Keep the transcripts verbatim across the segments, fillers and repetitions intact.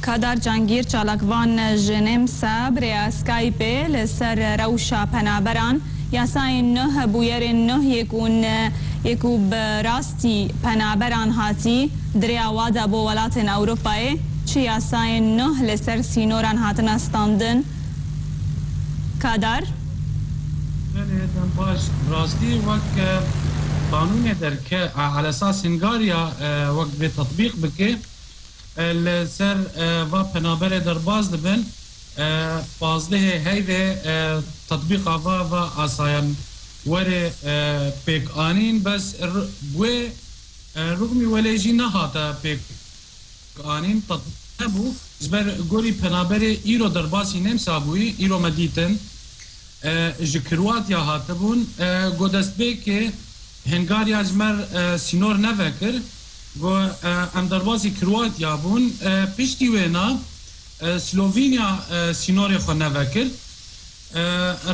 Kadar Cangîr çalakvan ji Nemsa bi rêya Skypeê li ser rewşa penaberan, yasayên nuh, bûyerên nuh yê ku n-, yê ku bi rastî penaberan hatî, di rêya wa de bo welatên Ewropayê çi yasayên nuh li ser sînoran hatine standin? Kadar? Belê, dem baş. Rastî wek, e, qanûnê derke, e, ala esas Hingariya, e, wek divê tetbîq bike, e, li ser, e, va penaberê derbas dibin, e, pazdehê heyvê, e, tetbîqa va, va asayan were, e, pêk anîn, bes r-, wê, e, rûxmî welê jî nehate pêk anîn, tatbîq nebû. Ji ber gorî penaberê îro derbasî Nemsa bûyî, îro me dîtin, e, ji Kroatya hatibûn. E, go destpêkê Hingariya ji me re, e, sînor nevekir. Go, e, em derbasî Kroatya bûn. E, piştî wêna, e, Slovenya, e, sînorê xwe nevekir. E,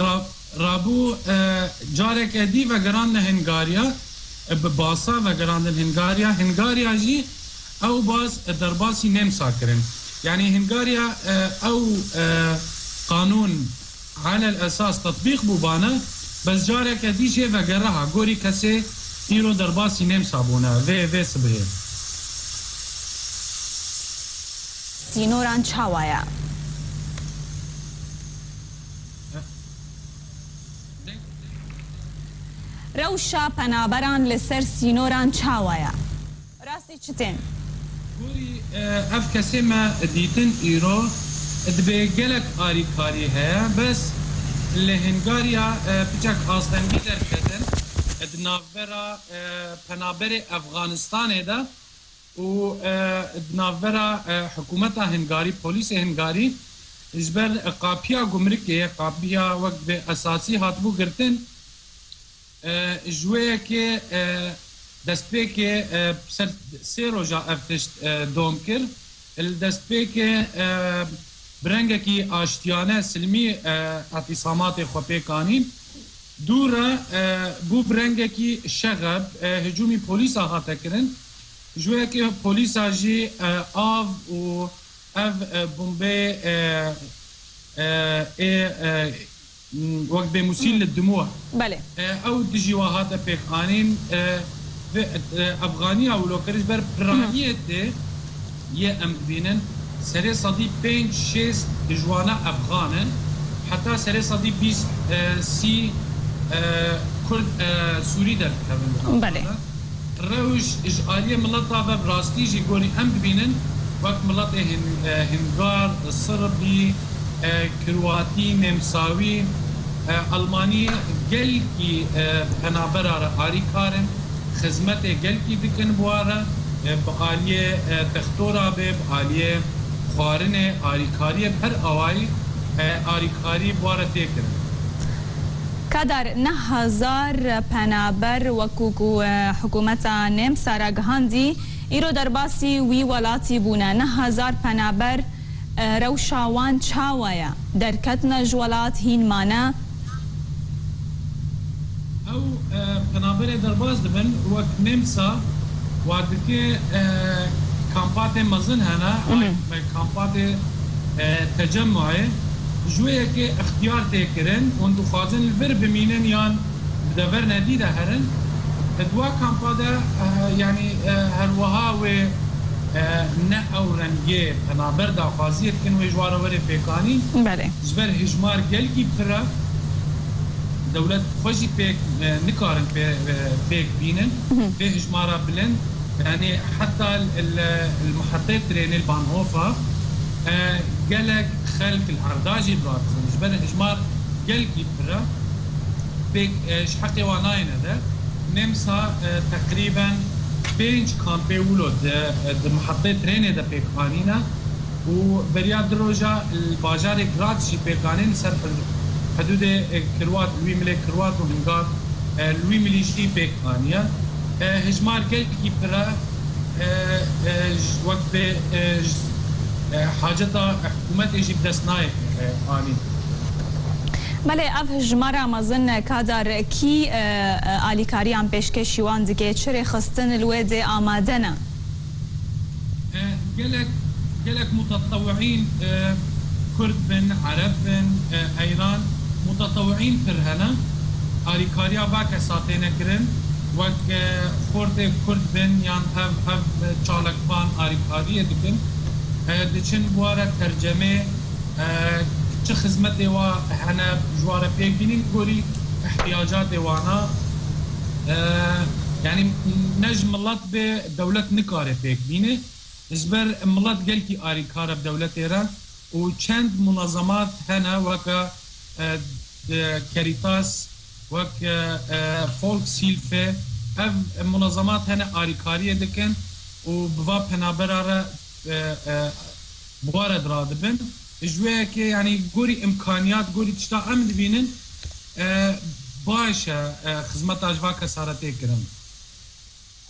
ra-, rabû, e, careke dî vegerandine Hingariya, e, bi basa vegerandin Hingariya. Hingariya jî ew bas, e, derbasî Nemsa kirin. Yanî Hingariya, e, ew, e, qanûn alel esas tetbîq bûbane, bes careke dî jê vegere ha, gorî kesê îro derbasî Nemsa bûne vê, vê sibihê. Sînoran çawa ye? Rewşa penaberan li ser sînoran çawa ye? Rastî çi tên? Gorî, e, ev kesê me dîtin îro, dibê gelek arîkarî heye, bes li Hingariya, e, piçek astengî derketin, e, di navbera, e, penaberê Efxanistanê de û, e, di navbera, e, hikûmeta Hingarî, polîsê Hingarî, ji ber qapiya gumrikê, qapiya wek bi esasî hatibû girtin, e, ji wê yekê, e, destpêkê, e, ser sê roja ev tişt, e, dom kir. Li destpêkê, e, bi rengekî aştiyane, silmî, e, îtîsamatê xwe pêk anîn. Dû re, e, bû bi rengekî şexeb, e, hicûmî polîsa hate kirin. Ji wê yekê polîsa jî, e, av û ev, e, bombê, e, e, ê, e, wek bê musîl li dimû. Belê. E, ew dijî wa hate pêk anîn, e, ve, e, Efxaniya wilo kir ji ber piraniyê tê yê em dibînin. Serê sedî pênc şêst ji wana Efxan in. Heta serê sedî bîst, e, sî, e, Kurd, e, Sûrî derdikevin di navê de. Belê. Rewş ji aliyê mileta ve bi rastî jî gorî em dibînin, wek miletê Hin-, e, Hingar, Sirbî, e, Kirwatî, Nemsawî, e, Almanî gelkî, e, penabera re arîkar in, xizmetê gelkî dikin bi wa re, e, bi aliyê, e, textora be, bi aliyê xwarinê, arîkariyê bi her awayî, e, arîkarî bi wa re tê kirin. Kadar neh hezar penaber, wekû ku, e, hikûmeta Nemsa ragihandî, îro derbasî wî welatî bûne. Neh hezar penaber, e, rewşa wan çawa ye? Derketine ji welat, hîn mane? Ew, e, penaberê derbas dibin, wek Nemsa, wa dike, e, kampatê mezin hene, Mhm. ay, me kampatê, e, tecemmuê, ji wê yekê ixtiyar tê kirin, hûn dixwazin li vir bimînin yan bi dever nedî de herin. Di wa kampa de, e, yanî, e, her wiha wê, e, ne ew rengê penaber daxwaziyê dikin wê ji wa re were pêkanîn. Belê. Ji ber hijmar gelkî pir e, dewlet xwe jî pêk, e, nikarin pê, e, pêk bînin. Mhm. Vê hijmara bilind, yanî heta li, li, li mihetê trênê li Bahnhofa, e, gelek xelk li erda jî biradizin. Ji ber hijmar gelkî pir e, pêk, e, ji heqê wan nayêne de. Nemsa, e, teqrîben pênc kampê wilo di, e, di mihetê trênê de pêk anîne û beriya du roja li bajarê Graz jî pêk anîn li ser hidû-, hidûdê, e, Kirwat, li wî milê Kirwat û Hingar, e, li wî milî jî pêk aniye. E, hijmar gelkî pir e, e, e, j-, wek bê, e, j-, e, haceta hikûmetê jî bi dest nayê, e, anîn. Belê, ev hijmara mezin, e, Kadar, kî, e, e, alîkariyan pêşkêşî wan dike, çi rêxistin li wê dê amade ne? E, gelek, Gelek mutetewîîn, e, Kurd bin, Ereb bin, e, Eyran, mutetewîîn pir hene. Alîkariya va kesa têne kirin, wek, e, xortê Kurd bin yan hev, hev çalakvan alîkariyê dikin. E, diçin bi ware tercemê, e, çi xizmetê wa hene, ji ware pêk bînin, gorî ihtiyacatê wana. E, yanî ne ji milet bê, dewlet nikare pêk bîne. Ji ber milet gelkî alîkar e bi dewletê re û çend munazemat hene weke, e, e, Caritas, wek, e, e, Volkshilfe, ev munazemat hene alîkariyê dikin û bi va penabera re, e, e, bi wa re diradibin. Ji wê yekê, yanî gorî îmkaniyat, gorî tişta em dibînin, e, baş e, e, xizmeta ji va kesa re tê kirin.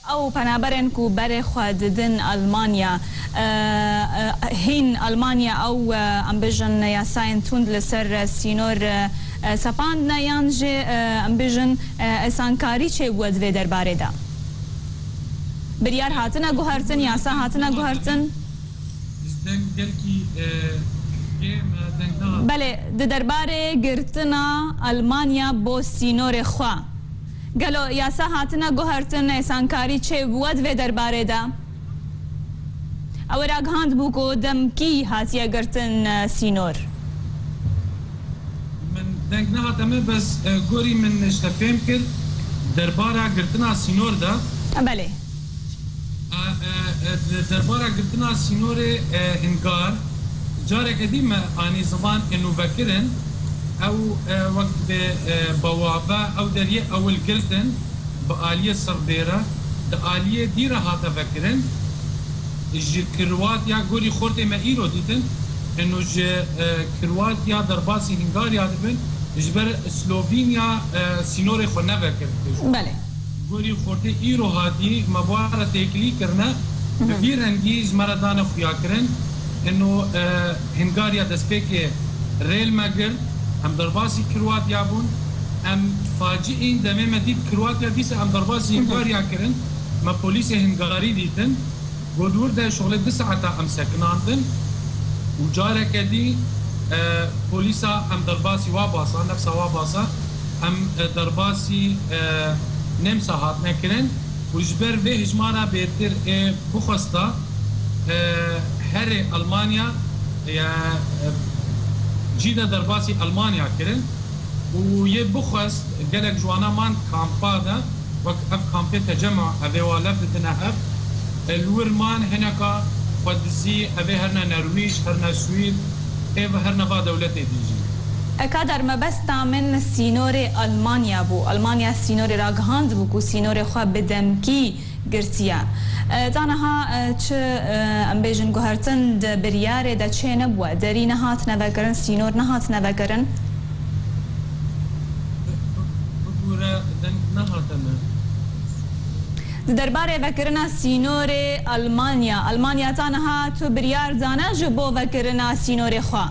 Ew penaberên ku berê xwe didin Almanya, e, e, hîn Almanya ew, e, em bijin yasayên tund li ser, e, sînor, e, e, sepandine yan jî, e, em bijin, e, esankarî çêbûye di vê derbarê de? Biryar hatine guhertin, yasa hatine guhertin? Ji deng gelkî, e, kêm, e, deng nehat. Belê, di derbarê girtina Almanya bo sînorê xwe, gelo yasa hatine guhertin, esankarî çêbûye di vê derbarê de? Ew ê ragihandibû ku demkî hatiye girtin, e, sînor. Min deng nehate min, bes, e, gorî min ji te fêm kir, derbara girtina sînor de. Belê. E, e, e, de-, derbara girtina sînorê, e, Hingar, careke dî me anî ziman ênû vekirin, ew, e, wek bi, e, bawaba ew deriyê ewil girtin, bi aliyê Sirbê re, di aliyê dî re hate vekirin. Ji Kirwatiya, gorî xortê me îro dîtin, ino ji, e, Kirwatiya derbasî Hingariya dibin, ji ber Slovînya, e, sînorê xwe nevekir. Belê. Gorî xortê îro hatî, me bi wan re têkilî kirine, bi vî rengî ji me re dane xuyakirin. Ino, e, Hingariya destpêkê rêl me girt, em derbasî Kirwatiya bûn. Em faciîn, demê me dît Kirwatiya, dîsa em derbasî Hingariya kirin. Me polîsê Hingarî dîtin. Got, wir de şixulê du saeta em sekinandin û careke dî, e, polîsa em derbasî wa basa, nefsa wa basa, em, e, derbasî, e, nêm saet hatine kirin û ji ber vê hijmara bêtir ê bixwesta, e, herê Almanya, e, e, cî de derbasî Almanya kirin. Û yê bixwest gelek ji wana man kampa de, wek ev kampê tecema, evê wa lev didine hev, e, li wir man hineka xwedizî, evê herine Nerwîj, herine Swîd, ê ve herine va dewletê dî jî. E, Kader, mebesta min sînorê Almanya bû. Almanya sînorê ragihandibû ku sînorê xwe bi demkî girtiye. E, ta niha, e, çi, e, em bêjin guhertin di biryarê de çê nebûye, derî nehatine vekirin, sînor nehatine vekirin? Bibûre deng nehate me. Di derbarê vekirina sînorê Almanya, Almanya ta niha tu biryar dane ji bo vekirina sînorê xwe?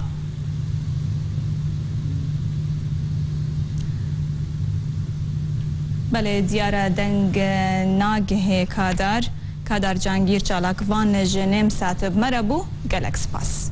Belê, diyar e deng nagihê Kadar. Kadar Cangîr çalakvan ji nêm saetê bi me re bû. Gelek spas.